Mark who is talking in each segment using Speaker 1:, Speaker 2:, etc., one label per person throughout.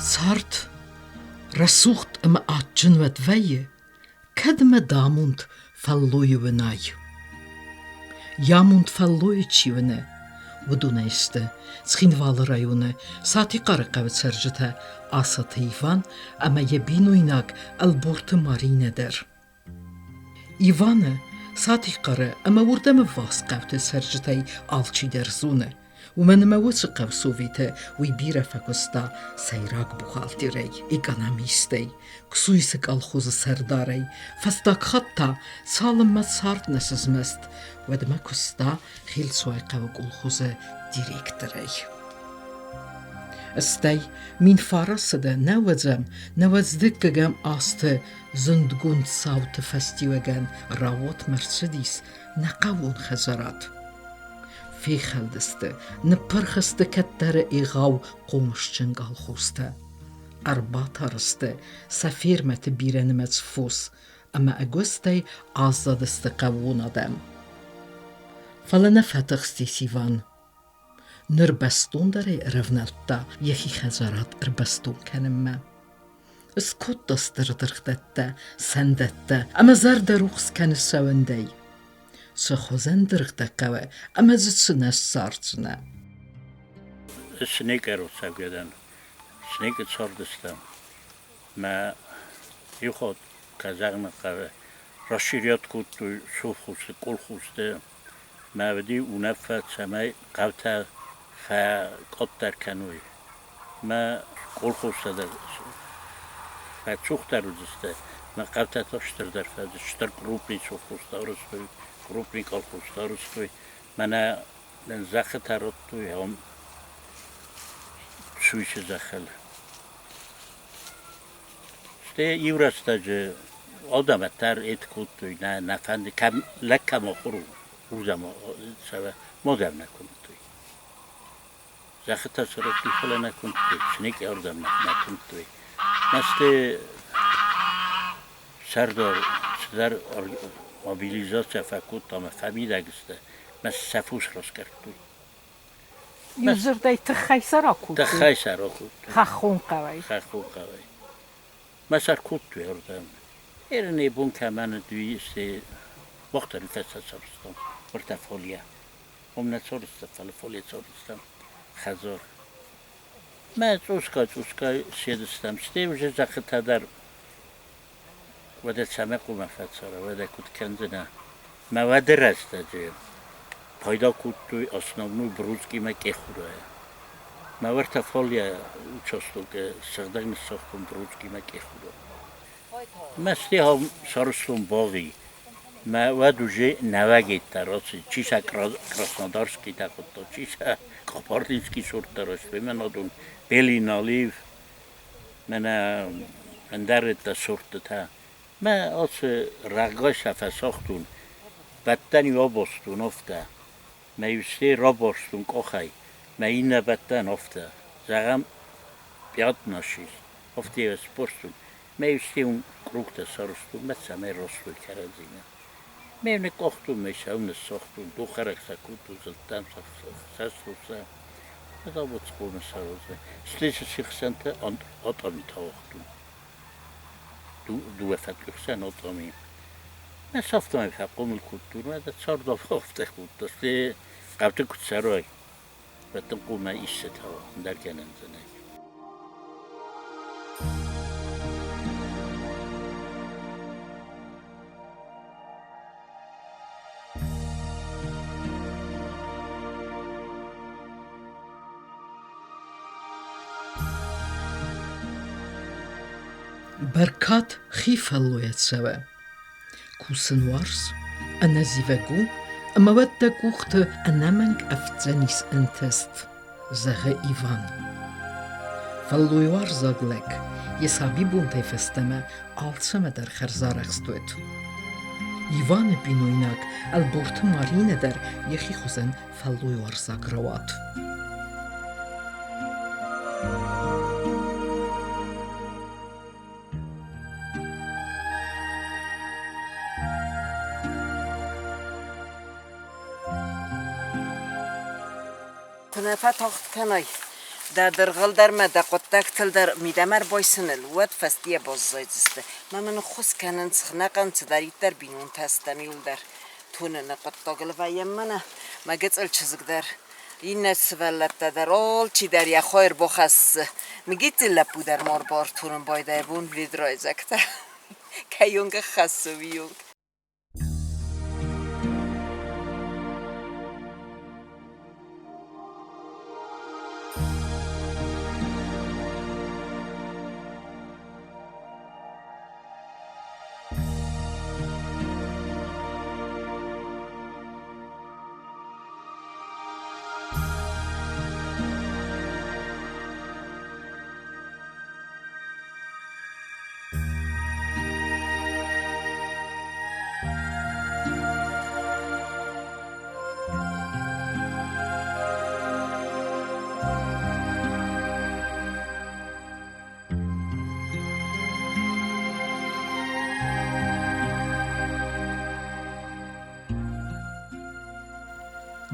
Speaker 1: Цард рӕсугъд ӕмӕ адджын уӕд вӕййы, кӕд мӕ дамонд фӕллойы уынай. Йӕ амонд фӕллойы чи уыны, уыдонӕй сты Цхинвалы районы Сатихъары хъӕуы цӕрджытӕ Асаты Иван ӕмӕ йӕ бинойнаг Ӕлборты Маринӕ дӕр. Иваны Сатихъары ӕмӕ уырдӕм ӕввахс хъӕуты цӕрджытӕй алчидӕр зоны, уымӕн ӕмӕ уыцы хъӕусоветы уый бирӕ фӕкуыста сӕйраг бухгалтерӕй, экономистӕй, Ксуисы колхозы сӕрдарӕй, фӕстаг хатт та, цалынмӕ цард нӕ сызмӕст, уӕдмӕ куыста Хилцуайы хъӕуы колхозы директорӕй. Стӕй 1900 нӕуӕдзӕм, нӕуӕдздыккӕгӕм азты зындгонд цауты фӕстиуӕгӕн рауатмӕ рцыдис нӕ хъӕууон хӕдзарад. Фехӕлдысты, ныппырх сты кӕддӕры егъау хъомысджын колхозтӕ. Ӕрбатарысты сӕ фермӕты бирӕнымӕц фос ӕмӕ ӕгуыстӕй аззадысты хъӕууон адӕм. Фӕлӕ нӕ фӕтыхстис Иван. Ныр бӕстондӕрӕй ӕрӕвнӕлдта йӕхи хӕдзарад ӕрбӕстон кӕнынмӕ. Скодта стыр дыргъдӕттӕ, сӕндӕттӕ ӕмӕ зӕрдӕрухс кӕны сӕуӕндӕй. Цы хуызӕн дыргътӕ хъӕуы ӕмӕ дзы цы нӕ ссардзынӕ.
Speaker 2: Снекъеро цӕугӕдӕн, снекъы цардыстӕм. Мӕ иу хатт Казахмӕ хъӕуы расширять кодтой совхозты, колхозты. Мӕ уыди уынаффӕ, цӕмӕй хъӕутӕ фӕкъаддӕр кӕной. Мӕ колхозтӕ дӕр фӕцухдӕр уыдзысты, мӕ хъӕутӕ та стырдӕр фӕуыдзысты, стыр крупный совхозтӕ арӕзтой, крупный колхозтӕ арӕзтой. Мӕнӕ нын зӕххытӕ радтой ам Суисы зӕххыл. Стӕй иу рӕстӕджы адӕмӕ дӕр эт кодтой, нӕ, нӕ фӕнды, кӕм лӕг кӕм ахуыр у, уырдӕм мадӕм нӕ куымдтой. Зӕххытӕ сӕрӕтты фӕлӕ нӕ куымдтой, сынекъи ардӕм нӕ куымдтой. Мӕсты сӕрдар цыдӕр мобилизаци фӕкодта ӕмӕ фӕмидӕг сты, мӕ сӕ фос раскъӕрдтой.
Speaker 3: Иу дзырдӕй тыххӕй сӕ ракодтой?
Speaker 2: Тыххӕй сӕ ракодтой.
Speaker 3: Хӕххон хъӕуӕй?
Speaker 2: Хӕххон хъӕуӕй. Мӕ сӕр кодтой ардӕм. Ерыны бон кӕмӕн уыди, бохтӕн фӕцӕцӕрстон, уӕртӕ фолия. Уым нӕ цорыстӕ, фӕлӕ фолия цорыстӕм хӕдзар. Мӕ цъусгай-цъусгай седыстӕм, стӕй уже зӕххытӕ дӕр уӕдӕ цӕмӕ хъуамӕ фӕцӕра, уӕдӕ куыд кӕндзынӕ? Мӕ уӕды рӕстӕджы пайда кодтой основной брускимӕ къехурайӕ. Мӕ уӕртӕ фолия участокы сыгъдӕг ныссагътон брускимӕ къехура. Мӕсти сарӕзтон баги. Мӕ уӕд уже нӕуӕгеттӕ рацыд, чи сӕ Краснодарскийтӕ хуыдта, чи сӕ Кабардинский сорттӕ райстой. Мӕн адон белый налив, мӕнӕ ӕндӕр ӕддӕ сорттытӕ. Мӕ ацы рагӕй сӕ фӕсагътон, бӕттӕн-иу абастон афтӕ, мӕ-иу стӕй рабарстон къухӕй, мӕ иннӕ бӕттӕн афтӕ, зӕгъӕм, пятна шесть, афтӕ йӕ сбарстон, мӕ-иу стӕй уым кругтӕ сарӕзтон, мӕ цӕмӕй растой кӕрӕдзимӕ. Ме ныкъкъахтон, мӕ сау ныссагътон, дохӕрӕг сӕ кодтон, зылдтам сӕ, састон сӕ. Ӕз абон хъуамӕ саразай. Стӕй сӕ се хсӕнтӕ атъамитӕ ауагътон. Дыууӕ фӕткъуы хсӕн атъами. Мӕ сӕфтӕмӕй фӕхъомыл кодтон, уӕдӕ цард афтӕ кодта. Стӕй хъӕуты куы цӕрай, уӕд дын хъуамӕ истытӕ уа, ӕндӕр гӕнӕн дзы нӕй.
Speaker 1: Бӕркад хи фӕллойӕ цӕуы. Кусын уарз, ӕнӕзивӕг у, ӕмӕ уӕд дӕ къухты ӕнӕмӕнг ӕфтдзӕнис ӕнтыст, зӕгъы Иван. Фӕллойуарзаг лӕг йӕ сабибонтӕй фӕстӕмӕ алцӕмӕ дӕр хӕрзарӕхст уыд. Иваны бинойнаг Ӕлборты Маринӕ дӕр йӕхи хуызӕн фӕллойуарзаг рауад.
Speaker 4: Куы нӕ фӕтагъд кӕнай. Дӕ дыргъыл дӕр мӕ дӕ хъуыддӕгтыл дӕр мидӕмӕ ӕрбайсыныл, уӕд фӕстийӕ баззайдзысты. Мӕ мын ӕххуыс кӕнынц, ӕнӕхъӕн цыдӕриддӕр бинонтӕ стӕм иуылдӕр. Тоныны хъуыддагыл вӕййӕм мӕнӕ мӕ гыццыл чызг дӕр, иннӕ сывӕллӕттӕ дӕр, алчидӕр йӕ хой ӕрбахӕссы. Мыгицци лӕппу дӕр ма ӕрбартонын байдайы бон ведрайдзӕгтӕ. Кӕйонг ӕххӕссы, уыйонг.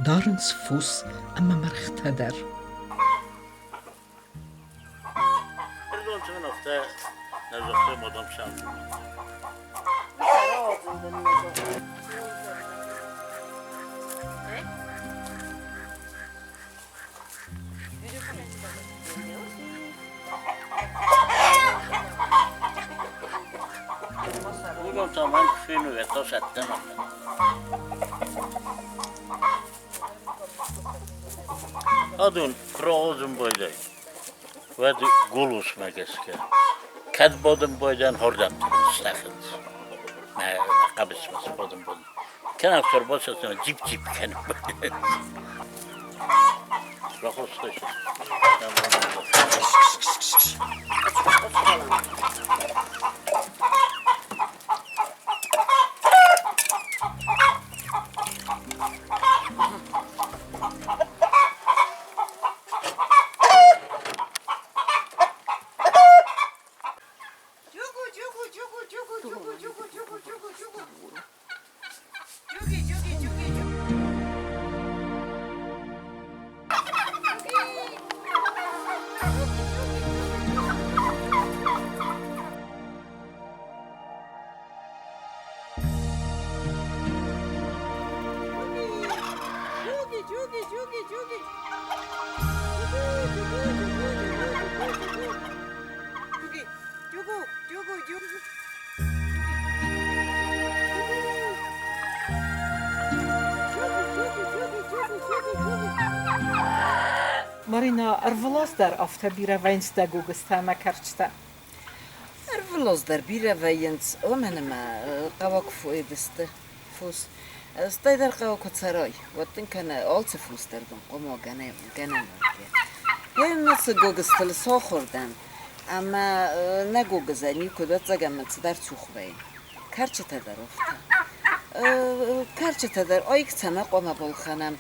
Speaker 1: Дарынц фос ӕмӕ мӕргътӕ дӕр.
Speaker 2: Адон кроозын байдайы, уӕд гулусмӕ гӕсгӕ. Кӕд бадын байдайын, хордӕмты стӕхынц. Мӕ хъӕбысмӕ сбадын бадын. Кӕнӕ ӕрбацӕттӕ джип-джип кӕнын байдайынц. Рахостой.
Speaker 3: Марина, ӕрвылаз дӕр афтӕ бирӕ вӕййынц дӕ гогызтӕ ӕмӕ кӕрчытӕ?
Speaker 4: Ӕрвылаз дӕр бирӕ вӕййынц, уымӕн ӕмӕ хъӕуы куы федысты фос. Стӕй дӕр хъӕуы куы цӕрай, уӕд дын кӕнӕ алцы фос дӕр дын хъуамӕ гӕнӕн вӕййы. Ӕмӕ цы гогызтыл сахуыр дӕн, ӕмӕ нӕ гогызӕн никуы ӕвӕццӕгӕн мын цыдӕр цух вӕййы. Кӕрчытӕ дӕр афтӕ. Кӕрчытӕ дӕр айк цӕмӕ хъуамӕ балхӕнӕм,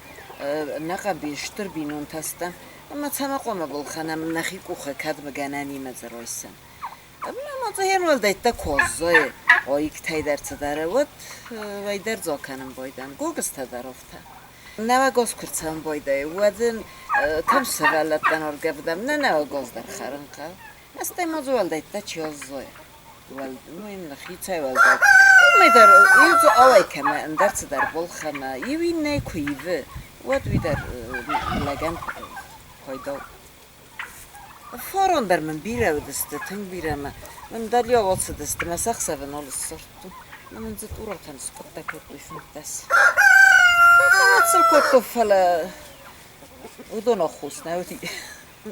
Speaker 4: нӕ хъӕбил стыр бинонтӕ стӕм, ӕмӕ цӕмӕ хъуамӕ балхӕнӕм нӕхи къухы кӕдмӕ гӕнӕнимӕ дзы райсӕм. Ӕмӕ ма дзы хӕрын уӕлдӕйттӕ куы аззайы, айктӕй дӕр цыдӕр, уӕд уӕйдӕр дзаг кӕнын байдайӕм, гогызтӕ дӕр афтӕ. Нӕуӕг аз куы рцӕуын байдайы, уӕд ын кӕм сывӕллӕттӕн ӕргӕвдӕм, нӕ нӕуӕг аз дӕр хӕрын хъӕуы. Стӕй ма дзы уӕлдӕйттӕ чи аззайы, ну ин хицӕй уӕлдай. Уымӕй дӕр иу дзы ауӕй кӕна, ӕндӕр цыдӕр балхӕна, иу иннӕйы куы ивы, уӕд уый дӕр лӕгӕн пайда у. Фарон дӕр мын бирӕ уыдысты, тынг бирӕ мӕ мын дӕлиау ацыдысты, мӕ сӕхсӕвы нал ссардтон. Мӕ мын дзы тъуратӕн скъуыдтӕ кодтой 15. Фӕцыл кодтон, фӕлӕ уыдон аххос нӕ уыди.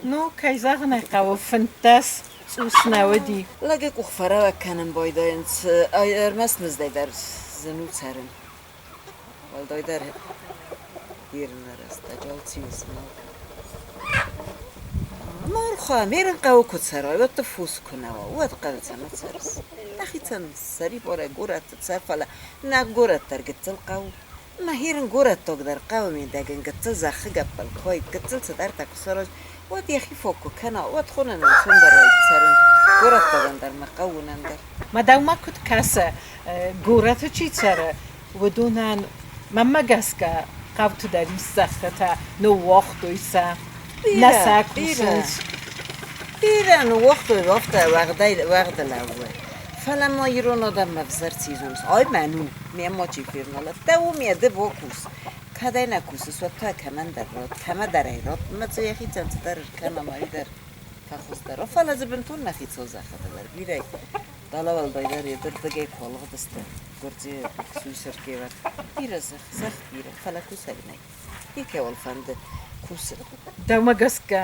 Speaker 3: Ну, кӕй зӕгъын ӕй хъӕуы, 15 цъус нӕ уыди.
Speaker 4: Лӕджы къух фӕрӕвӕг кӕнын байдайынц, ӕрмӕст мыздӕй дӕр зын у цӕрын. Уӕлдайдӕр Ирыны рӕстӕджы алцы у зын. Мархъа, ме хъӕуы куы цӕрай, уӕд дӕ фос куы нӕ уа, уӕд хъӕуы цӕмӕ цӕрыс? Нӕхицӕн сӕрибарӕй горӕты цӕр, фӕлӕ нӕ горӕт дӕр гыццыл хъӕу. Мӕ хирын горӕттаг дӕр хъӕуы мидӕг ын гыццыл зӕххы гӕппӕл куы уаид, гыццыл цыдӕртӕ куы саразид, уӕд йӕхи фог куы кӕна, уӕд хонӕн ӕнцондӕр уаид цӕрын. Горӕттагӕн дӕр мӕ хъӕуынӕн дӕр.
Speaker 3: Ма дӕумӕ куыд кӕсы, горӕты чи цӕры, уыдонӕн, мӕнмӕ гӕсгӕ, хъӕуты дӕр ис зӕххытӕ, ныууагътой сӕ. Нӕ сӕ кусынц.
Speaker 4: Бирӕ ныууагътой афтӕ уӕгъдӕй уӕгъды лӕууы. Фӕлӕ ма ирон адӕммӕ ӕвзӕр ци зоныс? Ай мӕн у, ме ма чи февналӕд. Дӕ у ме ды бакус. Кӕд ӕй нӕ кусыс, уӕд та кӕмӕндӕр ратт, кӕмӕдӕр ӕй ратт, ӕмӕ дзы йӕхицӕн цыдӕр ӕркӕн ӕмӕ уый дӕр фӕхуыздӕр. Фӕлӕ дзы бынтон нӕхицау зӕххытӕ дӕр бирӕ Дала уӕлдайдӕр едырдыгӕй куы алыгъдысты гуырдзыйы суисыркевӕр. Бирӕ зӕхх, зӕхх бирӕ, фӕлӕ кусӕг нӕй. Никӕуыл фӕнды кусын.
Speaker 3: Дӕумӕ гӕсгӕ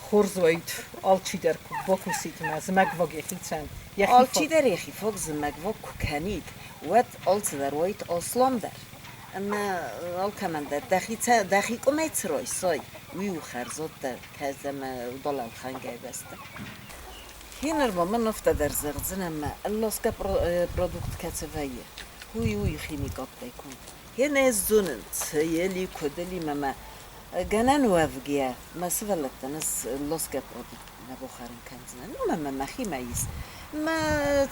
Speaker 3: хорз уаид алчидӕр куы бакусид ӕмӕ зымӕгваг йӕхицӕн.
Speaker 4: Алчидӕр йӕхи фаг зымӕгваг куы кӕнид, уӕд алцыдӕр уаид асламдӕр. Ӕмӕ алкӕмӕн дӕр дӕхи къуымӕй цы райсай, уый у хӕрзаддӕр, кӕд ӕмӕ удал ӕлхӕнгӕ бӕстӕ. Геныр ма мын афтӕ дӕр зӕгъдзынӕн, мӕ ӕлласгӕ продукт кӕцы вӕййы, уый у химикаттӕй конд. Генӕ ӕз зонын, цы ели, куыд ели, мӕ мӕ гӕнӕн уӕвгӕйӕ мӕ сывӕллӕттӕн ӕз ласгӕ продукт нӕ бахӕрын кӕндзынӕн. Уымӕн мӕ мӕхимӕ ис. Мӕ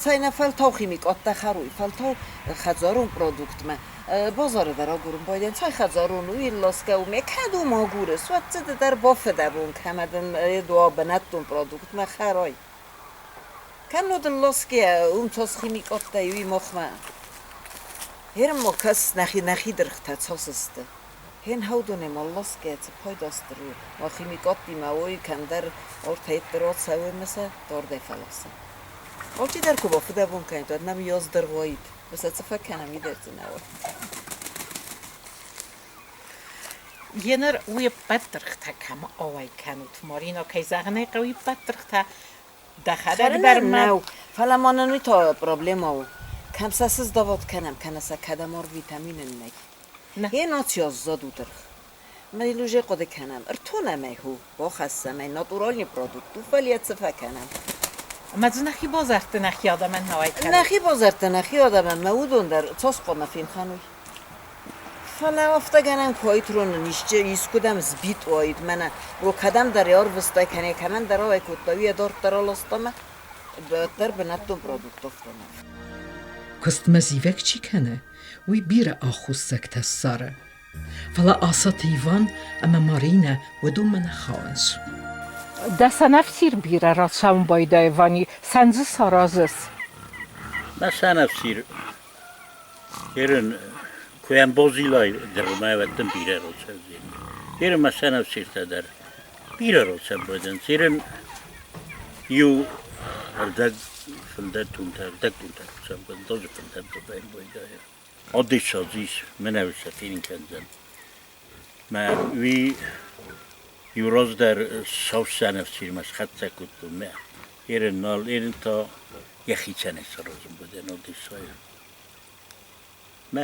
Speaker 4: цӕйнӕфӕлтау химикаттӕ хӕруй, фӕлтау хӕдзарон продуктмӕ базары дӕр агурын байдайын. Цӕй хӕдзарон у, ласгӕ у, ме кӕд уым агурыс, уӕд дзы ды дӕр бафыдӕбон кӕмӕ дын уа бынӕттон продуктмӕ хӕрай. Кӕннод ын ласгӕ уым цас химикаттӕ и, уый махмӕ. Ерын-ма кӕс, нӕхи нӕхи дыргътӕ цас сты. Хен хӕудоне ма ласгӕ цы пайда стыр у, ма химикаттимӕ уой кӕмдӕр ортӕйттӕ рацӕуы ӕмӕ сӕ дардӕй фӕласы. Алчидӕр куы бафыдӕбон кӕнид, уӕд нӕм йаз дыргъ уаид. Сӕ цы фӕкӕнӕм, уый дӕр дзы нӕ уаид.
Speaker 3: Еныр уе ппӕт дыргътӕ кӕм ауӕй кӕнут, Марина, кӕй зӕгъын ӕй хъӕуы, ӕппӕт дыргътӕ дӕхӕдӕг дӕр ма...
Speaker 4: Нӕу, фӕлӕ ма нын уый та проблемӕ у. Кӕм сӕ сыздавод кӕнӕм, кӕнӕ сӕ кӕдӕм арвитӕм, уый нын нӕй. Йе наци аззад у дыргъ. Мӕ уже хъуыды кӕнӕм, ӕртонӕм ӕй ху, бахӕссӕм ӕй натуральный продукт у, фӕлӕ йӕ цы фӕкӕнӕм?
Speaker 3: Ӕмӕ дзы нӕхи базӕртты нӕхи адӕмӕн нӕ уӕй кӕнӕм?
Speaker 4: Нӕхи базӕртты нӕхи адӕмӕн мӕ уыдон дӕр цас хъуамӕ фенхӕной? Фӕлӕ афтӕ гӕнӕн куы уаид ронын исчи искуыдӕм сбит уаид, мӕнӕ о кӕдӕмдӕр ӕрвыстай кӕнӕ кӕмӕндӕр ауӕй кодта, уый дарддӕр аласта мӕ уӕддӕр бынӕттон продукт афтӕ нӕ.
Speaker 1: Куыстмӕ зивӕг чи кӕны, уый бирӕ аххосӕгтӕ ссары. Фӕлӕ Асаты Иван ӕмӕ Маринӕ уыдонмӕ нӕ хауынц.
Speaker 3: Дӕ сӕнӕфсир бирӕ рацӕуын байдайы, Вани, сӕн дзы саразыс?
Speaker 2: Мӕ сӕнӕфсир ерын куы ӕмбозилай дыргъмӕ ӕвӕттын бирӕ рацӕудзӕни. Ерын мӕ сӕнӕфсиртӕ дӕр бирӕ рацӕудзӕнц. Ерын иу ӕрдӕг фылдӕр тунтӕ, ӕрдӕг тунтӕ куы цӕудзӕн, фылдӕр байдайы. Одиссӕ мӕнӕ сӕ фенын кӕндзӕн. Мӕ уый иу раздӕр сау сӕнӕфсирмӕ схӕццӕ кодтон мӕ ерын нал, ерын та йӕхицӕнӕй саразын бадӕн Одиссӕйӕн. Мӕ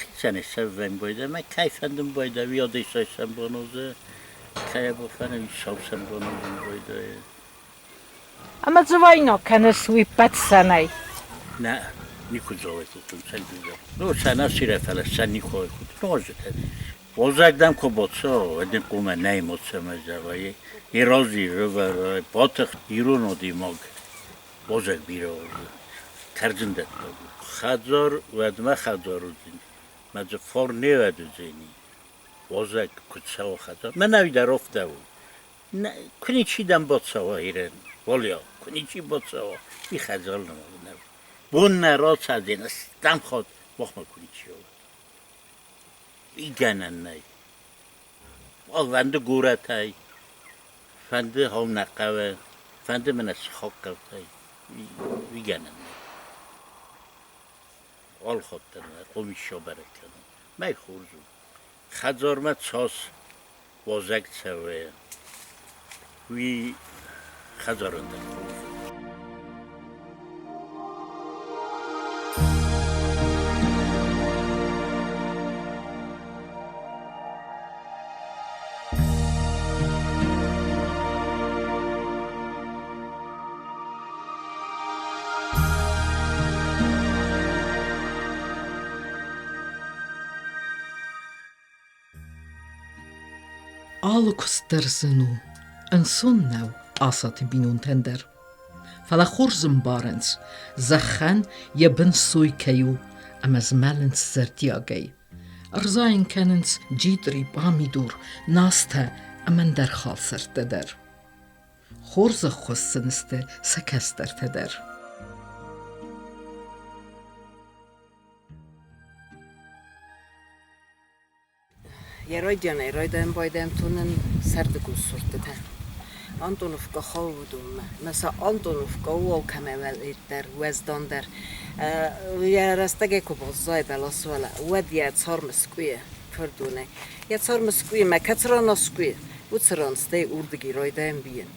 Speaker 2: хицӕнӕй сӕввӕн байдӕ, мӕ кӕй фӕндын байдӕ, уый Одиссӕйы сӕмбонозы, кӕй бафӕнды, уый сау сӕмбонозын байдайы.
Speaker 3: Ӕмӕ дзы вайнаг кӕныс уый ппӕт сӕнӕй?
Speaker 2: Нӕ, никуы дзауай кодтон сӕн. Ну, сӕна сирӕ, фӕлӕ сӕн никуы кодтон. Нозджытӕ Озаг дӕм куы боцӕуа, уӕд ын хъуамӕ нӕй моцӕмӕ зӕгъай. Ирози рывӕрай, батых ирон одимаг. Озаг бирӕ уарзы. Кӕрдзын дӕттаг у. Хӕдзар уӕдмӕ хӕдзар уыдзӕни. Мӕ дзы фор не уӕд уыдзӕни. Озаг куыд цӕуы хӕдзар? Мӕнӕ уый дӕр офтӕ у. Куы ничи дӕм бацӕуа Ирен, Оля, куы ничи бацӕуа, и хӕдзар нӕ Бон нӕ рацадзен, стӕм хатт махмӕ куы ничи уа. И гӕнӕн нӕй. Фӕнды горӕтӕй, фӕнды хъӕу нӕ хъӕуы, фӕнды мӕнӕ сыхаг хъӕутӕй. Уый гӕнӕн нӕй. Алхатт дӕр нӕ къомисса бӕрӕг кӕнын. Мӕй хорз у. Хӕдзармӕ цас уазӕг цӕуы, уый хӕдзарӕн дӕр хорз у.
Speaker 1: Алы куыст дӕр зын у, ӕнцон нӕу Асаты бинонтӕн дӕр. Фӕлӕ хорз ӕмбарынц, зӕххӕн йӕ бын сой кӕй у ӕмӕ змӕлынц зӕрдиагӕй. Ӕрзайын кӕнынц джитъри, пъамидор, настӕ ӕмӕ ӕндӕр халсӕрттӕ дӕр. Хорз ӕххуыс сын сты сӕ кӕстӕртӕ дӕр.
Speaker 4: Йӕ райдианӕй райдайӕн байдайӕм тонын сӕрдыгон сортытӕ. Антоновка хауы уыдонмӕ. Мӕ сӕ Антоновка у алкӕмӕй уӕлдӕр, уӕздандӕр. Йӕ рӕстӕгӕй куы баззайы бӕласы уӕлӕ, уӕд йӕ царм скъуыйы фырдонӕй. Йӕ царм скъуыйы мӕ кӕцы ран аскъуыйы, уыцы ран стӕй уырдыгӕй райдайӕм бийын.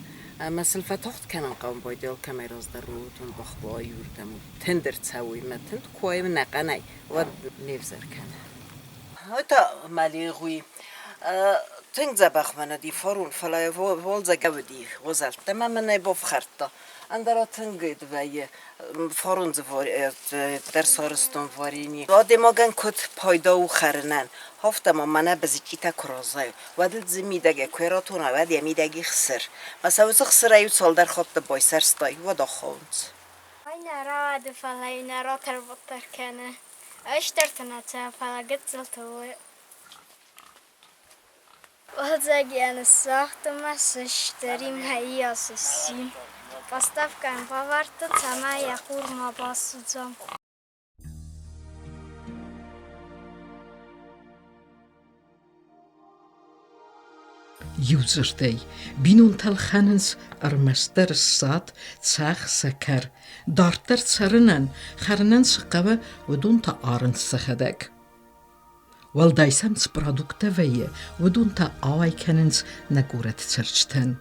Speaker 4: Ӕмӕ сыл фӕтагъд кӕнын хъӕуы байдайы алкӕмӕй раздӕр уыдон бӕхбауа иуырдӕм. Тындӕр цӕуой мӕ тынд куы уайы нӕхъӕнӕй, уӕд не взӕр кӕны. Та мӕлегъуи тынг дзӕбӕх мӕн уыди фарон, фӕлӕ уалдзӕг уыди уазӕлттӕ ӕмӕ мын ӕй бафхӕрдта. Ӕндӕра тынг вӕййы фарон дзы дӕр сарӕзтон варенье. Адӕймагӕн куыд пайда у хӕрынӕн, афтӕ ма мӕнӕ бызычъитӕ куы разайы, уӕд ыл дзы мидӕгӕй куы ӕрӕтона, уӕд йӕ мидӕг и хсыр. Мӕ сӕ уыцы хсырӕй иу цалдӕр хатты байсӕрстай, уӕд ахауынц.
Speaker 5: Ай нӕ рауады, фӕлӕ йын ӕротӕр-ботӕр кӕны. Ӕстӕрты нӕ цӕуы, фӕлӕ гыццылты у. Уалдзӕг йӕ ныссагъта мӕ сыстӕри мӕ сси. Поставкӕйӕн бавӕрдта, цӕмӕй йӕ хур ма басудза.
Speaker 1: Иу дзырдӕй, бинонтӕ лхӕнынц ӕрмӕстдӕр ссад, цӕхх, сӕкӕр. Дарддӕр цӕрынӕн, хӕрынӕн цы хъӕуы, уыдон та арынц сӕхӕдӕг. Уӕлдай сӕм цы продукттӕ вӕййы, уыдон та ауӕй кӕнынц нӕ горӕты цӕрджытӕн.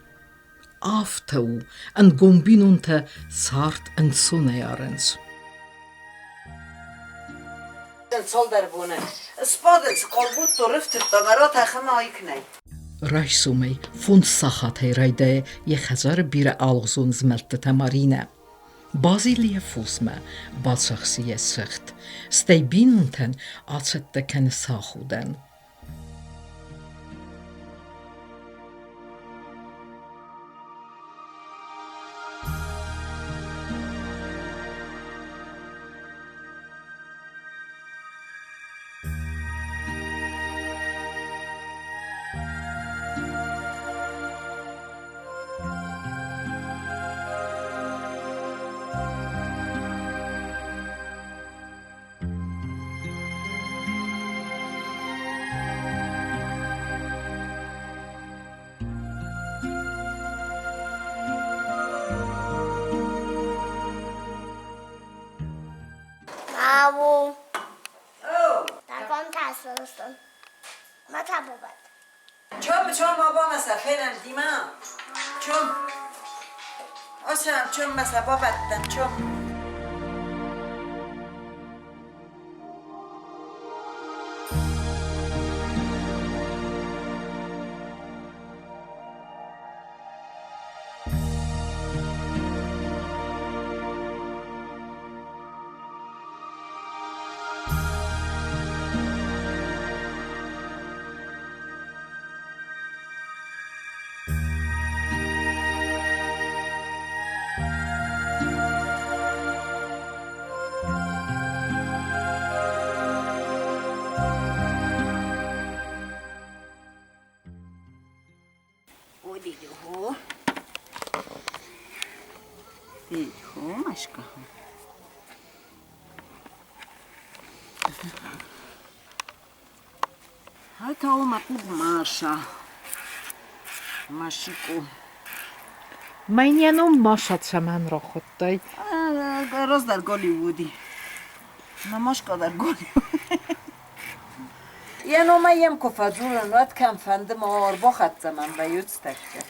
Speaker 1: Афтӕ у, ӕнгом бинонтӕ цард ӕнцонӕй арынц.
Speaker 4: Цалдӕр боны сбадынц, къорбутто рыфтыдта, мӕ ратӕхы ма айк нӕй.
Speaker 1: Райсомӕй 5 сахатӕй райдайы йӕ хӕдзары бирӕ алыгъуызон змӕлдтытӕ Маринӕ. Базилы йӕ фосмӕ, бацахсы йӕ цыхт, стӕй бинонтӕн ацӕттӕ кӕны саходӕн.
Speaker 5: Бабу.
Speaker 4: Чом, чом, баба, مثلا دیма. Чом. Осам, чом, مثلا бабаттам, чом. О, Машка. А то Маша. Машику.
Speaker 3: Мӕн ном Маша цӕмӕн рахуыдтай?
Speaker 4: Раздӕр Голливуди. На Машка дӕр Голливуд. Йӕ номӕй йӕм куы фӕдзурын, уӕд кӕмфӕнды ма ӕрбахӕццӕ мӕм вӕййы тӕккӕ.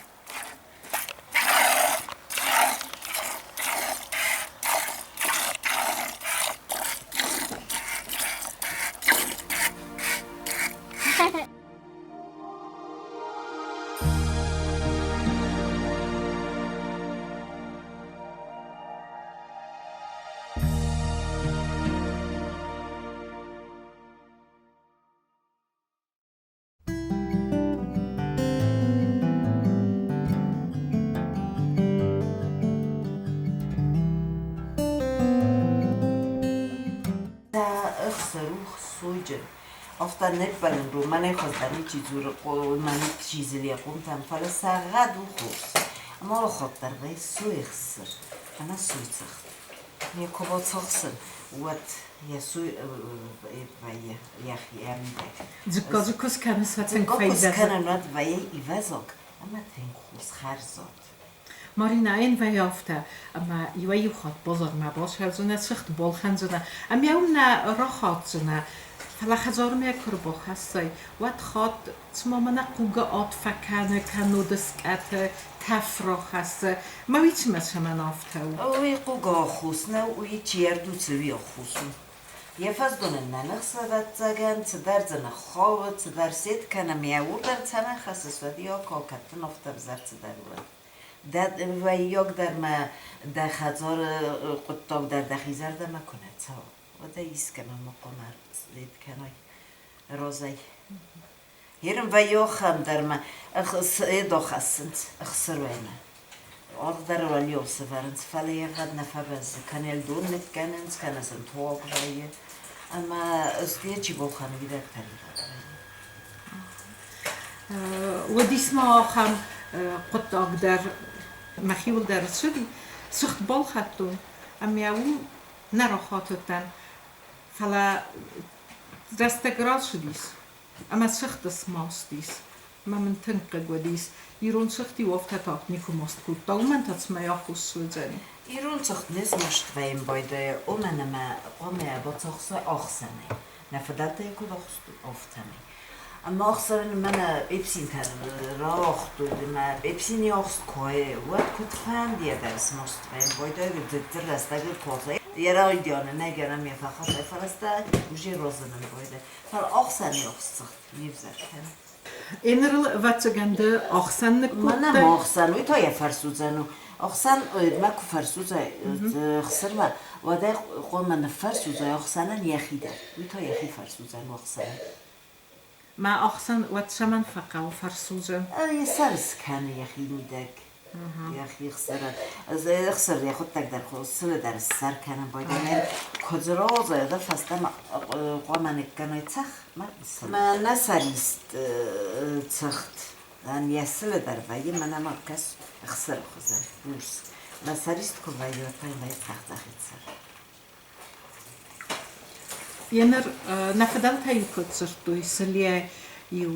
Speaker 4: Ӕхсыр у сойджын. Афтӕ не ппӕлын ру, мӕнӕй хуыздӕр ничи дзуры, мӕ ничи зылы йӕ хъомтӕм, фӕлӕ сӕ гъӕд у хорз. Ӕмӕ алыхатт дӕр вӕййы сойы хсыр ӕмӕ сойцыхт. Йӕ куы бацахсын, уӕд йӕ сой вӕййы йӕхи ӕмидӕг.
Speaker 3: Дзыкка дзы куы скӕны, сӕ тынг
Speaker 4: Дзыкка куы
Speaker 3: фӕивӕзы.
Speaker 4: скӕнын, уӕд вӕййы ивӕзаг ӕмӕ тынг хорз, хӕрзад.
Speaker 3: Маринӕйӕн вӕййы афтӕ, ӕмӕ иуӕй-иу хатт базармӕ бацӕудзынӕ, цыхт балхӕндзынӕ ӕмӕ уым нӕ рахатдзынӕ, фӕлӕ хӕдзармӕ куы рбахӕссай, уӕд хатт цыма мӕнӕ хъугы ад фӕкӕны, кӕннод ыскъӕты тӕф рахӕссы. Мӕ уый цымӕ цӕмӕн афтӕ у?
Speaker 4: Уый хъугы аххос нӕу, уый чи ӕрдуцы, уый аххос у. Йӕ фӕздонӕн нӕ ныхс, ӕвӕццӕгӕн, цыдӕр дзы ныххауы, цыдӕр сет кӕны, ӕмӕ уырдӕм цӕмӕн хӕссыс, уӕд йӕ акалкӕдтын афтӕ ӕвзӕр цыдӕр уӕд. Дӕ вӕййаг дӕр ма дӕ хӕдзары хъуыддаг дӕр дӕхи зӕрдӕмӕ куы нӕ цӕуа, уӕд ӕй искӕмӕ ма хъуамӕ ӕрцъет кӕнай розӕй. Ерын вӕййы ахӕм дӕр ма эдо хӕссынц ӕхсырвӕймӕ. Аргъ дӕр уӕлиау сӕвӕрынц, фӕлӕ егъгъӕд нӕ фӕбӕззы, кӕнӕ йыл дон ныккӕнынц, кӕнӕ сын туаг вӕййы. Ӕмӕ ысты чи балхӕны, уый дӕр тӕригъӕд вӕййы.
Speaker 3: Уыдис ма ахӕм хъуыддаг дӕр, мӕхиуыл дӕр ссыди, цыхт балхӕдтон ӕмӕ уым нӕ рахатыдтӕн, фӕлӕ рӕстӕг рацыдис ӕмӕ цыхт смастис. Ӕмӕ мын тынг хъыг уыдис, ирон цыхт-иу афтӕ тагъд никуы маст кодта, уымӕн та цымӕ аххос суыдзӕни.
Speaker 4: Ирон цыхт не смаст вӕййын байдайы, уымӕн ӕмӕ хъуамӕ бацахса ӕхсӕнӕй. Нӕ фыдӕлтӕ куыд ахстой, афтӕмӕй. Ӕмӕ ӕхсӕвы мӕнӕ пепсинтӕ рауагътой ӕмӕ пепсини ахст куы уӕд куыд фӕндийӕ дӕр смаст вӕййын байдайы, дзыддзыр рӕстӕгыл куы йӕ райдианы нӕ гӕнӕн ме фӕхасай фӕрӕзтӕ уже розынын байдайы. Фӕлӕ ӕхсӕны ӕхсцыгъд не взӕр кӕны.
Speaker 3: Енырыл ӕвӕццӕгӕн ды ӕхсӕн
Speaker 4: Мӕнӕ
Speaker 3: ныккодтай?
Speaker 4: ма ӕхсӕн, уый та йӕ фӕрсудзӕн у. Ӕхсӕн мӕ куы фӕрсудзай ӕхсырмӕ, уӕд ӕй хъуамӕ ныффӕрсудзай ӕхсӕнӕн йӕхи дӕр. Уый та йӕхи фӕрсудзӕн у ӕхсӕнӕн.
Speaker 3: Мӕ ӕхсӕн уӕд цӕмӕн фӕхъӕуы фӕрсудзын?
Speaker 4: Йӕ сӕр скӕны йӕхи мидӕг. Йӕхи хсыры, ӕхсыр йӕхуыдтӕг дӕр сылы дӕр ссар кӕнын байдайы. Куыдзы розӕ дӕр фӕстӕмӕ хъуамӕ ныккӕной цӕхх мӕ сылы. Мӕнӕ сӕрист цыхт, йӕ сылы дӕр вӕййы, мӕнӕ ма кӕс ӕхсыры хуызӕн, урс. Мӕ сӕрист куы вӕййы, уӕд та йын вӕййы цъӕх-цъӕхид сӕр.
Speaker 3: Еныр нӕ фыдӕлтӕ-иу куыд дзырдтой, сылӕ-иу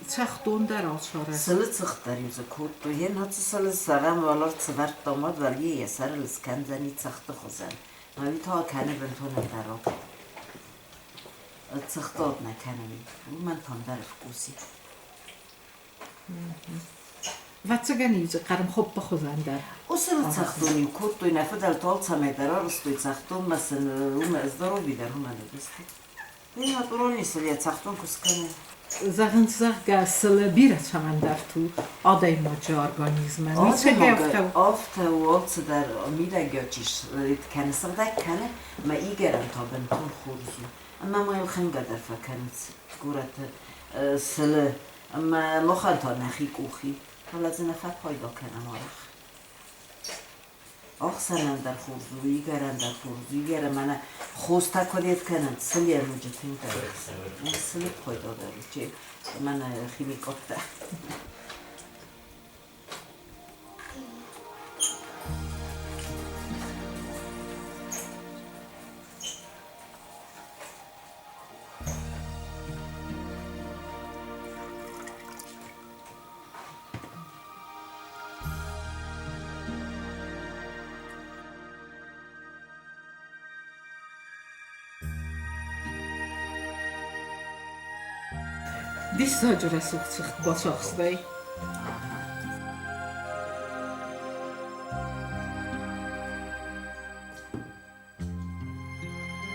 Speaker 3: цӕхдон дӕр ацарӕзт.
Speaker 4: Сылы цыхт дӕр-иу дзы кодтой. Йе нӕ сылы сӕрӕн уӕларт сӕвӕрдта мад, вӕлйы йӕ сӕрыл скӕндзӕни цыхты хуызӕн. Мӕ та кӕны бынтон ӕндӕрау. Цыхтад нӕ кӕны уый. Уымӕн та ӕндӕр вкус и.
Speaker 3: Ӕвӕццӕгӕн-иу дзы хъӕрмхуыппы хуызӕн дӕр.
Speaker 4: Уыцы цӕхдон-иу кодтой, нӕ фыдӕлтӕ алцӕмӕй дӕр арӕзтой цӕхдонмӕ сын уымӕ здоровье дӕр уымӕн уыдысты. Уый натуральный сыл йӕ цӕхдон куы скӕны.
Speaker 3: Зӕгъынц, зӕгъгӕ, сыл бирӕ цӕмӕндӕрты у адӕймаджы организмӕн. Уый цӕгӕй афтӕ у?
Speaker 4: Афтӕ у, алцыдӕр мидӕггаг чи кӕны, сыгъдӕг кӕны, мӕ игӕрӕн та бынтон хорз у. Ӕмӕ ма йыл хӕнгӕ дӕр фӕкӕнынц горӕты сылы Ӕмӕ махӕн та нӕхи къухи, фӕлӕ дзы нӕ фӕпайда кӕнӕм арӕх. Ӕхсӕнӕн дӕр хорз у, игӕрӕн дӕр хорз у, игӕрӕн мӕнӕ хостӕ куы не кӕнынц, сылйӕ ноджы тынгдӕр. Сылы пайда дӕр у, мӕнӕ химикаттӕ.
Speaker 3: Диссаджы рӕсугъд цыхт бацахстай.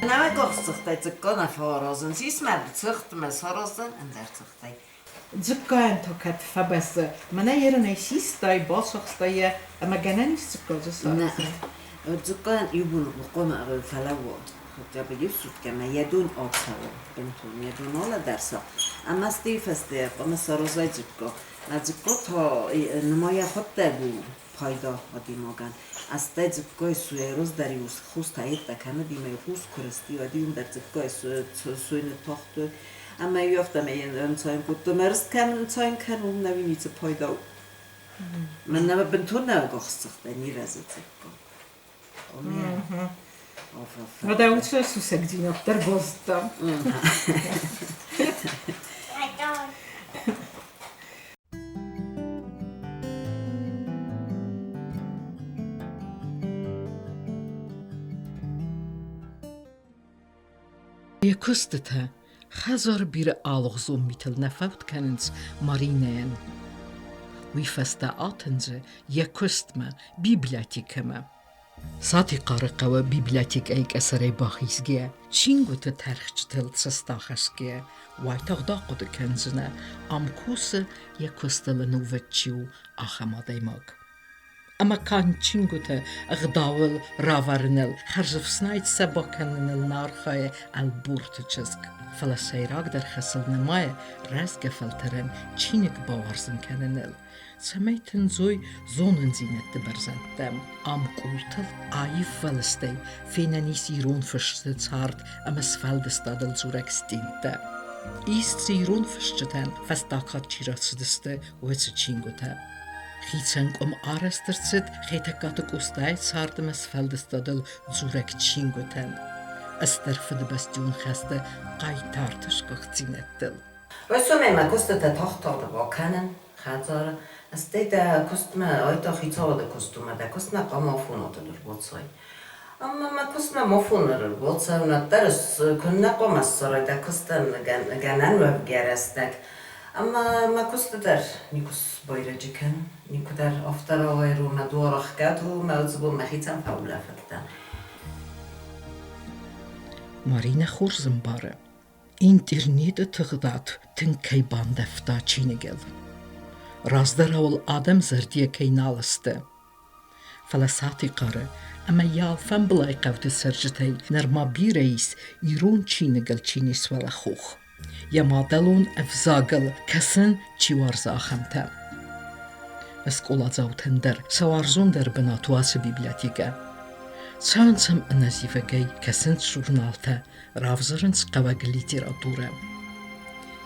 Speaker 4: Нӕуӕг цыхтӕй дзыкка нӕ фӕаразынц, ис ма цыхтмӕ сараздзӕн ӕндӕр цыхтӕй.
Speaker 3: Дзыккайӕн та кӕд фӕбӕззы, мӕнӕ ерынӕй систай, бацахстай йӕ, ӕмӕ гӕнӕн ис дзыкка дзы саразын?
Speaker 4: Дзыккайӕн иу бон хъуамӕ фӕлӕууа, хотя бы иу суткӕмӕ йӕ дон ацӕуа бынтон, йӕ дон алӕдӕрса, ӕмӕ стӕй фӕстӕ хъуамӕ саразай дзыкка. Мӕ дзыкка та нымайӕ хуыддӕг у. Пайда адӕймагӕн. Астӕй дзыккайы сойӕ раздӕр-иу хус таедта кӕнӕд ӕмӕ-иу хус куы рызти, уӕд-иу ын дӕр дзыккайы сой ныттагътой ӕмӕ-иу афтӕмӕй ӕнцайын кодтой. Мӕ рыст кӕм ӕнцайын кӕны, уым нӕуи ницы пайда у. Мӕн нӕ бынтон нӕ агахсдзыхтӕ, не рӕзы дзыкка.
Speaker 3: Уӕдӕ уыцы сусӕгдзинад дӕр базыдтам.
Speaker 1: Йӕ куыстытӕ хӕдзары бирӕ алыгъуызон митыл нӕ фӕуд кӕнынц Маринӕйӕн. Уый фӕстӕ атындзы йӕ куыстмӕ, библиотекӕмӕ. Сатихъары хъӕуы библиотекӕйы къӕсӕрӕй бахизгӕйӕ, чингуыты тӕрхджытыл цӕст ахӕсгӕйӕ, уайтагъд ахъуыды кӕндзынӕ, ам кусы, йӕ куыстыл ӕнувыд чи у, ахӕм адӕймаг. Ӕмӕ канд чингуытӕ ӕгъдауыл равӕрыныл, хӕрзӕфснайд сӕ бакӕныныл нӕ архайы Ӕлборты чызг, фӕлӕ сӕйрагдӕр хӕсыл нымайы рӕзгӕ фӕлтӕрӕн чиныг бауарзын кӕныныл, цӕмӕй тындзой зонындзинӕдты бӕрзӕндтӕм. Ам къултыл аив фӕлыстӕй фенӕн ис ирон фысты цард ӕмӕ сфӕлдыстадыл дзурӕг стендтӕ. Ис дзы ирон фысджытӕн фӕстаг хатт чи рацыдысты, уыцы чингуытӕ. Хицӕн къуым арӕзт ӕрцыд Хетӕгкаты Къостайы цард ӕмӕ сфӕлдыстадыл дзурӕг чингуытӕн. Стыр Фыдыбӕстӕйон хӕсты хъайтарты сгуыхтдзинӕдтыл.
Speaker 4: Райсомӕй мӕ куыстытӕ тагъд-тагъд бакӕнын хӕдзары, стӕй дӕ куыстмӕ, ай та хицауады куыст у, мӕ дӕ куыстмӕ хъуамӕ афонадыл ӕрбацӕуай. Ӕмӕ мӕ куыстмӕ ма афоныл ӕрбацӕуын, уӕддӕр куыннӕ хъуамӕ ссарай дӕ куыстӕн гӕнӕн уӕвгӕ рӕстӕг. Ӕмӕ мӕ куысты дӕр никуы байрӕджы кӕн, никуы дӕр афтӕ рауайру, мӕ дуар ӕхгӕд у, мӕ уыцы бон мӕхицӕн фӕулӕфыдтӕн.
Speaker 1: Маринӕ хорз ӕмбары, Интернеты тыгъдад тынг кӕй бандӕвта чиныгыл. Раздӕрау ыл адӕм зӕрдийӕ кӕй нал сты. Фӕлӕ Сатихъары ӕмӕ йӕ алфамбылай хъӕуты цӕрджытӕй нырма бирӕ ис ирон чиныгыл чи не суӕлӕхох, йӕ мадӕлон ӕвзагыл кӕсын чи уарзы, ахӕмтӕ. Скъоладзаутӕн дӕр сӕ уарзондӕр бынат у ацы библиотекӕ. Цӕуынц ӕм ӕнӕзивӕгӕй, кӕсынц журналтӕ, равзарынц хъӕуӕг литературӕ.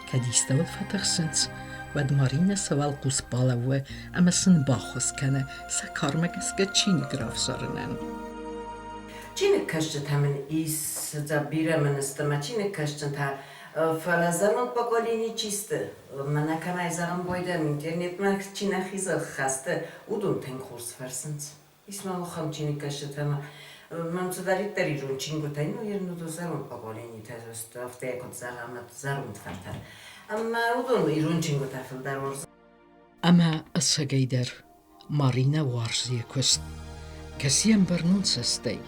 Speaker 1: Кӕд истӕуыл фӕтыхсынц, уӕд Маринӕ сӕ уӕлхъус балӕууы ӕмӕ сын баххуыс кӕны сӕ кармӕ гӕсгӕ чиныг равзарынӕн.
Speaker 4: Чиныгкӕсджытӕ мын ис, бирӕ мын сты мӕ чиныгкӕсджытӕ, фӕлӕ зӕронд поколени чи сты, мӕнӕ кӕмӕй зӕгъын байдайӕм, интернетмӕ чи нӕ хизы хӕсты, уыдон тынг хорз фӕрсынц. Ис ма ахӕм чиныгкӕсджытӕ ӕмӕ мӕм цыдӕриддӕр ирон чингуытӕй, ну, ернуду зӕронд поколенитӕ сты, афтӕ куыд зӕгъӕм, зӕронд фӕлтӕр. Ӕмӕ уыдон ирон чингуытӕ фылдӕр уарзынц.
Speaker 1: Ӕмӕ ӕцӕгӕйдӕр Маринӕ уарзы йӕ куыст, кӕцыйӕн бӕрнон цӕстӕй.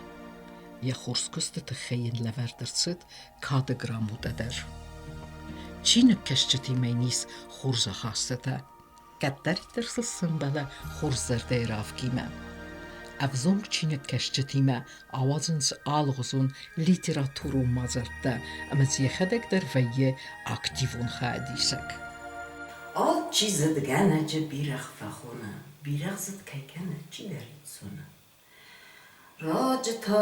Speaker 1: Йӕ хорз куысты тыххӕй йын лӕвӕрд ӕрцыд кады грамотӕ дӕр. Чиныгкӕсджытимӕ йын ис хорз ахастытӕ. Кӕддӕриддӕр сыл сӕмбӕлы хорз зӕрдӕйы равгимӕ. Ӕвзонг чиныгкӕсджытимӕ ауадзынц алыгъуызон литературон мадзӕлттӕ ӕмӕ дзы йӕхӕдӕг дӕр вӕййы активон хайадисӕг.
Speaker 4: Алчи зыдгӕнӕджы бирӕгъ фӕхоны, бирӕгъ зыд кӕй кӕны, чидӕрид зоны. Раджы та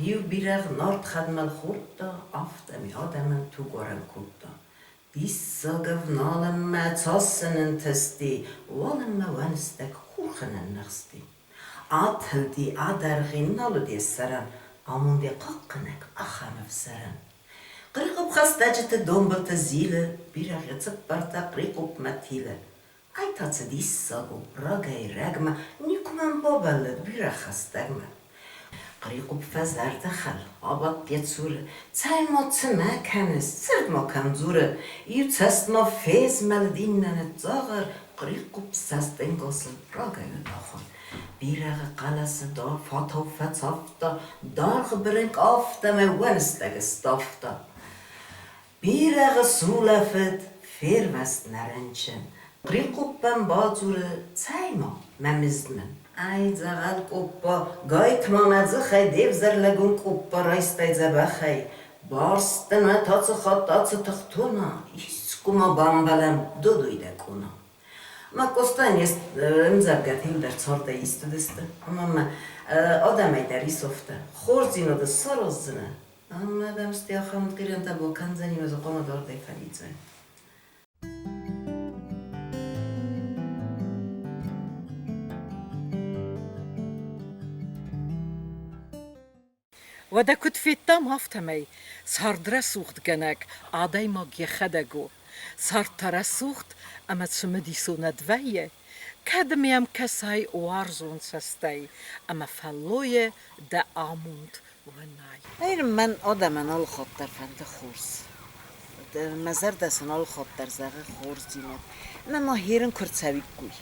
Speaker 4: иу бирӕгъ нард хӕдмӕл хордта, афтӕмӕй адӕмӕн тугуарӕн кодта. Диссаг ӕвналынмӕ цас сын ӕнтысти, уалынмӕ уӕныстӕг хурхы нынныхсти. Атылди, адаргъ и, нал уыд йӕ сӕрӕн, амонд йӕ хъахъхъӕнӕг ахӕм ӕвзӕрӕн. Хърихъупп хӕстӕджыты донбылты зилы, бирӕгъ йӕ цыппӕртӕ хърихъупмӕ тилы. Ай та цы диссаг у, рагӕй-рӕгмӕ никуы мӕм бабӕллыд бирӕ хӕстӕгмӕ. Хърихъупп фӕзӕрдӕхӕл, абадт йӕ цуры, Цӕй ма цымӕ кӕныс, цырд ма кӕм дзуры, Иу цӕст ма фезмӕлыд, иннӕ ныдздзагъыр, Хърихъупп цӕстӕнгасыл рагӕй уыд ахуыр. Бирӕгъы хъӕлӕсы фатау фӕцавта, Даргъ бырынкъ афтӕмӕй уӕныстӕг ысдавта. Бирӕгъы сулӕфыд, фервӕзт нӕ рынчын. Хърихъуппӕн бадзуры, Цӕй-ма, мӕ мызд мын. Ай, дзӕгъӕл къоппа, гайтма мӕ дзыхӕй де взӕр лӕгуын къоппа райстай дзӕбӕхӕй. Барст дын мӕ тацы хатт ацы тыхтона, искуы ма бамбӕлӕм, додой дӕ къона. Мӕ Къостайӕн йе мдзӕвгӕтӕ иуылдӕр цардӕй ист уыдысты, ӕмӕ мӕ адӕмӕй дӕр исӕфта. Хорздзинады сараздзынӕ, ӕмӕ дӕм стӕй ахӕм ӕнтъирӕнтӕ бакӕндзӕни ӕмӕ дзы хъуамӕ дардӕй фӕлидзай.
Speaker 1: Уӕдӕ куыд федтам, афтӕмӕй цардрӕсугъдгӕнӕг адӕймаг йӕхӕдӕг у. Цард та рӕсугъд ӕмӕ цымыдисонад вӕййы, кӕд мӕм кӕсай уарзон цӕстӕй ӕмӕ фӕллойы дӕ амонд уынай.
Speaker 4: Мӕн адӕмӕн алыхатт дӕр фӕнды хорз. Мӕ зӕрдӕ сын алыхатт дӕр зӕгъы хорздзинад. Мӕ ма херын куы рцӕуиккой,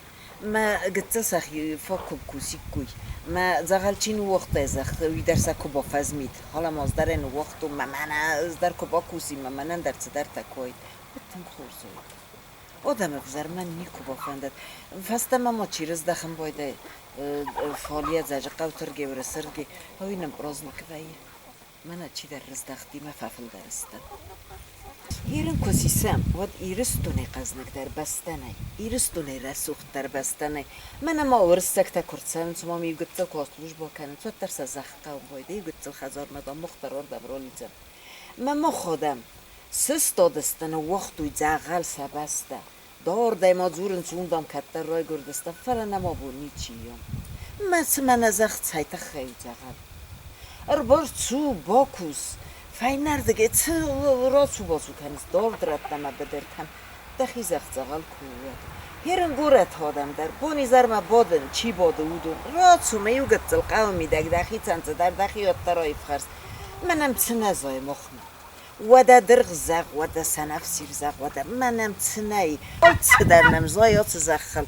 Speaker 4: мӕ гыццыл сӕхи фаг куы кусиккой, мӕ дзӕгъӕл чи ныууагъта зӕхх, уый дӕр сӕ куы бафӕзмид. Халамаз дӕр ӕй ныууагътон, мӕ мӕнӕ ӕз дӕр куы бакусин, мӕ мӕнӕн дӕр цыдӕртӕ куы уаид, уӕд тынг хорз уаид. Адӕмы ӕвзӕр мӕн никуы бафӕндыд. Фӕстӕмӕ ма чи рыздӕхын байдайы, фалийӕ Дзӕджыхъӕуты рге, Уырысы рге, уый нын праздник вӕййы. Мӕнӕ чидӕр рыздӕхти мӕ фӕфылдӕр сты. Ирын куы сисӕм, уӕд Ирыстонӕй хъӕзныгдӕр бӕстӕ нӕй, Ирыстонӕй рӕсугъддӕр бӕстӕ нӕй. Мӕнӕ ма уырыссӕгтӕ куы рцӕуынц, уым иу гыццыл куы службӕ кӕнынц, уӕддӕр сӕ зӕхх хъӕуы байдайы, иу гыццыл хӕдзармӕ, дам, мухтар уырдӕм ралидзӕм. Мӕ мах адӕм сыстадысты, ныууагътой дзӕгъӕл сӕ бӕстӕ. Дардӕй ма дзурынц, уым, дам, кӕддӕр райгуырдыстӕм, фӕлӕ нӕм абон ничи и. Мӕ цымӕ нӕ зӕхх цӕй тыххӕй у дзӕгъӕл? Ӕрбацу, бакус, фӕйнӕрдыгӕй цы рацу-бацу кӕныс дард рӕттӕм ӕмӕ быдыртӕм, дӕхи зӕхх дзӕгъӕл куы у, уӕд. Ерын горӕты адӕм дӕр бонизӕрмӕ бадын, чи бады, уыдон. Рацу, мӕ иу гыццыл хъӕуы мидӕг дӕхицӕн цыдӕр дӕхиуӕттӕ раифхӕрс. Мӕн ӕм цы нӕ зайы махмӕ. Уӕдӕ дыргъ зӕгъ, уӕдӕ сӕнӕфсир зӕгъ, уӕдӕ мӕн ӕм цы нӕй. Алцыдӕр нӕм зайы ацы зӕххыл.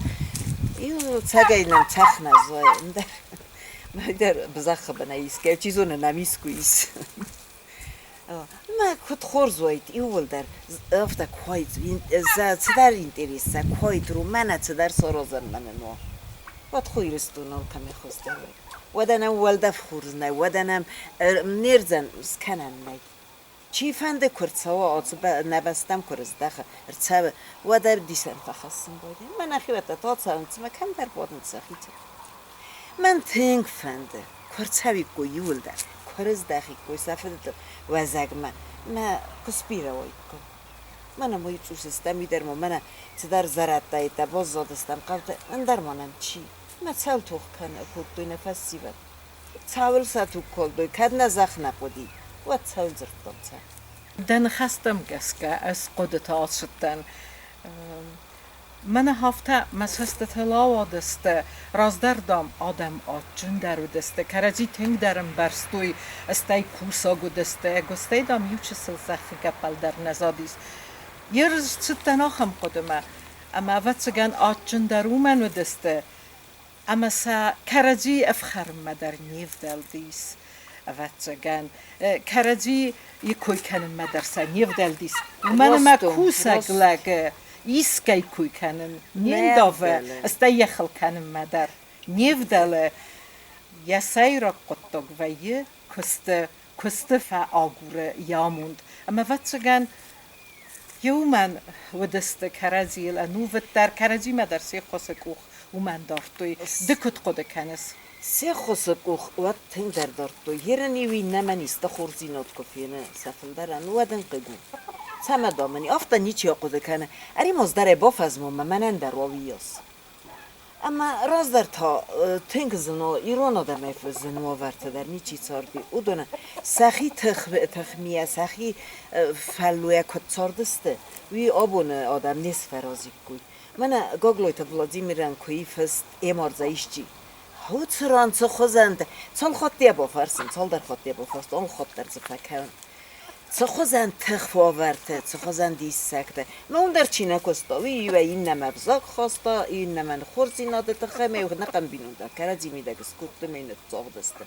Speaker 4: Иу цӕгӕй нӕм цӕхх нӕ зайы, ӕндӕр дӕр зӕххы бынӕй искӕй, чи зоны, нӕм искуы ис. Мӕ куыд хорз уаид иууылдӕр афтӕ куы уаид, цыдӕр интерес сӕ куы уаид, мӕнӕ цыдӕр саразӕн мӕнӕн уа. Уӕд хо Ирыстон алкӕмӕй хуыздӕр уаид. Уӕдӕ нӕм уӕлдӕф хорз нӕй, уӕдӕ нӕм не рдзӕн скӕнӕн нӕй. Чи фӕнды куы рцӕуа, ацы нӕ бӕстӕм куы рыздӕхы, рцӕуы, уӕд ӕвдисӕн фӕхӕссын байдайы. Мӕ нӕхиуӕттӕ та цӕуынц ӕмӕ кӕмдӕр бадынц сӕхицӕн. Мӕн тынг фӕнды, куы рцӕуиккой иууылдӕр, куы рыздӕхиккой сӕ фыдыты уӕзӕгмӕ, мӕ куы сбирӕ уаиккой. Мӕнӕ ма цъус стӕм, уый дӕр ма мӕнӕ цыдӕр зӕрӕдтӕ баззадыстӕм хъӕуты, ӕндӕр ма нӕм чи? Мӕ цӕуыл тох кодтой нӕ фӕсивӕд? Цӕуыл сӕ туг кодтой, кӕд нӕ зӕхх нӕ хъуыди, уӕд цӕуыл дзырдтон сӕ?
Speaker 1: Дӕ ныхӕстӕм гӕсгӕ ӕз хъуыдыты ацыдтӕн. Мӕнӕ афтӕ мӕ цӕстытыл ауадысты, раздӕр, дам, адӕм адджындӕр уыдысты, кӕрӕдзи тынгдӕр ӕмбӕрстой, стӕй кусаг уыдысты, ӕгуыстӕй, дам, иу чысыл зӕххы гӕппӕл дӕр нӕ задис. Ерыс цыдтӕн ахӕм хъуыдымӕ, ӕмӕ, ӕвӕццӕгӕн, адджындӕр уымӕн уыдысты, ӕмӕ сӕ кӕрӕдзи ӕфхӕрынмӕ дӕр не вдӕлдис, ӕвӕццӕгӕн, кӕрӕдзийы кой кӕнынмӕ дӕр сӕ не вдӕлдис, уымӕн ӕмӕ кусӕг лӕг искӕй кой кӕнын не ндавы, стӕй йӕ хыл кӕнынмӕ дӕр не вдӕлы. Йӕ сӕйраг хъуыддаг вӕййы куысты, куысты фӕагуры йӕ амонд. Ӕмӕ, ӕвӕццӕгӕн, уымӕн уыдысты кӕрӕдзийыл ӕнувыддӕр, кӕрӕдзимӕ дӕр се ххуысы къух уымӕн дардтой. Ды куыд хъуыды кӕныс?
Speaker 4: Се ххуысы къух уӕд тынгдӕр дардтой. Ерын-иу иннӕмӕн исты хорздзинад куы фены сӕ фылдӕрӕн, уӕд ын хъыг у. Цӕмӕ дам ын афтӕ ничи ахъуыды кӕны, ӕри-ма дӕр ӕй бафӕзмон мӕ мӕнӕн дӕр уа уыйас. Ӕмӕ раздӕр та тынг зын у, ирон адӕмӕй зын уавӕрты дӕр ничи царди. Уыдоны сӕхи тыхмийӕ, сӕхи фӕллойӕ куыд цардысты, уый абоны адӕм не сфӕразиккой. Мӕнӕ Гаглойты Владимирӕн куы и фыст «Эмардзӕ исчи», Уыцы ран цы хуызӕн цал хатты йӕ бафӕрсын, цалдӕр хатты йӕ бафарстон, алы хатт дӕр дзы фӕкӕуын. Цы хуызӕн тых уавӕрты, цы хуызӕн диссӕгтӕ. Мӕ уым дӕр чи нӕ куыста, уый иуӕй иннӕмӕ ӕвзаг хаста, иннӕмӕн хорздзинады тыххӕй мӕ иу ӕнӕхъӕн бинонтӕ кӕрӕдзи мидӕг скодтой мӕ ныццагъдысты.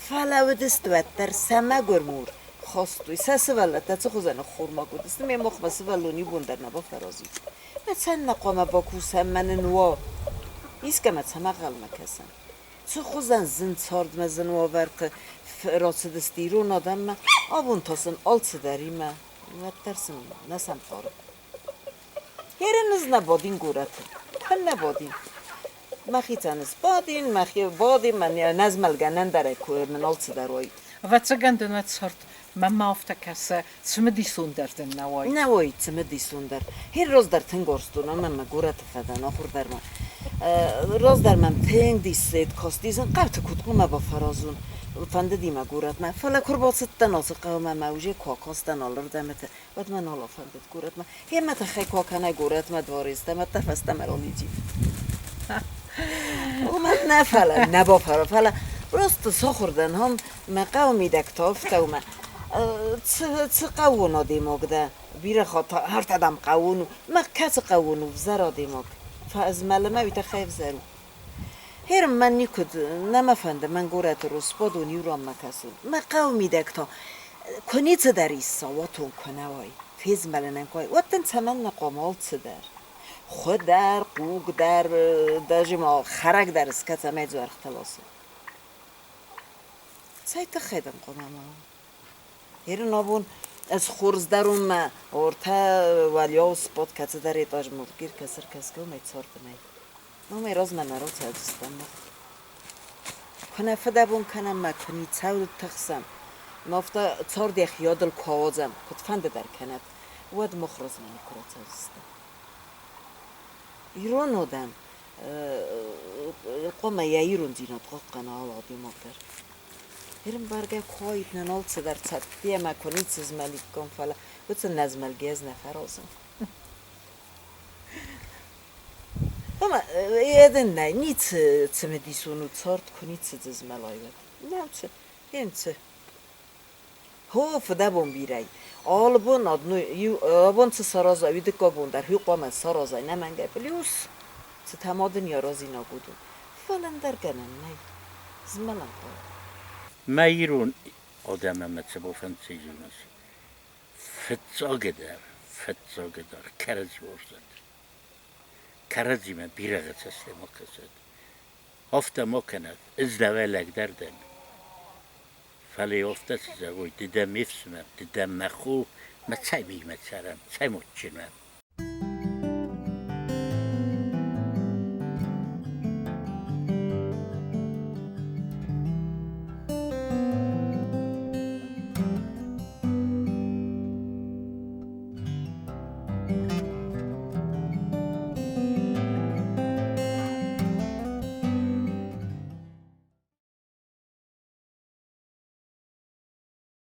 Speaker 4: Фӕлӕ уыдысты уӕддӕр сӕ мӕгуыр мур хастой, сӕ сывӕллӕттӕ цы хуызӕн ӕххормаг уыдысты, ме мохмӕ сывӕллон иу бон дӕр нӕ бафӕразид. Мӕ цӕннӕ хъуамӕ бакусӕм, мӕ нын уа. Искӕмӕ цӕмӕ ӕнхъӕлмӕ кӕсӕм? Цы хуызӕн зын цардмӕ зын уавӕрты рацыдысты ирон адӕммӕ, абон та сын алцыдӕр имӕ, уӕддӕр сын нӕ сӕм хъары. Ерын ӕз нӕ бадин горӕты. Куыннӕ бадин? Мӕхицӕн сбадин, мӕхи бадин, мӕ нӕзмӕлгӕнӕн дӕр мын алцыдӕр уайд.
Speaker 3: Ӕвӕццӕгӕн дын уӕд цард мӕнмӕ афтӕ кӕсы, цымыдисон дӕр дын нӕ уайд.
Speaker 4: Нӕ уайд цымыдисон дӕр. Хир раздӕр тынг уарзтон, ӕмӕ мӕ горӕты фӕдӕн ахуыр дӕр ма. Раздӕр мӕм тынг диссаг касти, зын хъӕуты куыд хъуамӕ бафӕразон. Фӕндыди мӕ горӕтмӕ, фӕлӕ куы рбацыдтӕн ацы хъӕумӕ, мӕ уже куы акастӕн алырдӕмыты, уӕд мӕ нал афӕндыд горӕтмӕ. Гъемӕ тыххӕй куы акӕнай горӕтмӕ дворецтӕ, мӕ та фӕстӕмӕ ралидзин. Уымӕн нӕ фӕлӕ, нӕ бафӕра, фӕлӕ просто сахуыр дӕн ам, мӕ хъӕуы мидӕг та афтӕ цы, цы хъӕууон адӕймаг дӕ, бирӕ хатт хӕрт адӕм хъӕууон у, мӕ кӕцы хъӕууон у взӕр адӕймаг, фӕзмӕлы мӕ уый тыххӕй ӕвзӕр у. Гъер мӕн никуыд, нӕ мӕ фӕнды, мӕн горӕты росбадон иу ранмӕ кӕсон. Мӕ хъӕуы мидӕг та куы ницыдӕр ис, сауатон куы нӕ уай, фезмӕлынӕн куы уай, уӕд дын цӕмӕннӕ хъуамӕ алцыдӕр? Хуы дӕр, хъуг дӕр, даже ма хӕрӕг дӕр скӕ, цӕмӕй дзуӕргътӕ ласой. Цӕй тыххӕй дын хъуамӕ ма уа? Ерын абон ӕз хорз дарон мӕ ортӕ уӕлиау спот кӕцыдӕр этаж мургир кӕсыр кӕсгӕ уымӕй царды нӕй. Уымӕй размӕ нӕ рацӕудзыстӕм мах. Куы нӕ фыдӕбон кӕнӕм мӕ куы ницӕуыл тыхсӕм, мӕ афтӕ цард йӕхи адыл куы ауадзӕм, куыдфӕнды дӕр кӕнӕд, уӕд мах размӕ никуы рацӕудзыстӕм. Ирон адӕм хъуамӕ йӕ ирондзинад хъахъхъӕна алы адӕймаг дӕр. Ирын бӕргӕ куы уаид нын алцыдӕр цӕттӕ ӕмӕ куы ницы змӕликкам, фӕлӕ уыцы нӕзмӕлгӕ ӕз нӕ фӕразын. Ӕмӕ едын нӕй, ницы цымыдисон у цард, куы ницы дзы змӕлай, уӕд. Нӕу цы, цы. Хо, фыдӕбон бирӕ. Алы бон иу абон цы саразай, уый дыккаг бон дӕр уый хъуамӕ саразай, нӕмӕнгӕй. Плюс цытӕ ма дын йӕ разинаг уыдон. Фӕлӕ ӕндӕр гӕнӕн нӕй. Змӕлӕн хъӕуы.
Speaker 2: Мӕ ирон адӕм ӕмӕ цыбырфӕндты зонынц, фыццагыдӕр, фыццагыдӕр кӕрӕдзи уарзӕд. Кӕрӕдзимӕ бирӕгъы цӕстӕй ма кӕсӕд. Афтӕ ма кӕнӕд, ӕз дӕуӕй лӕгдӕр дӕн. Фӕлӕ афтӕ цы зӕгъой, ды дӕ ме фсымӕр, ды дӕ мӕ хо, мӕ цӕй мимӕ цӕрӕм, цӕй модджын уӕм.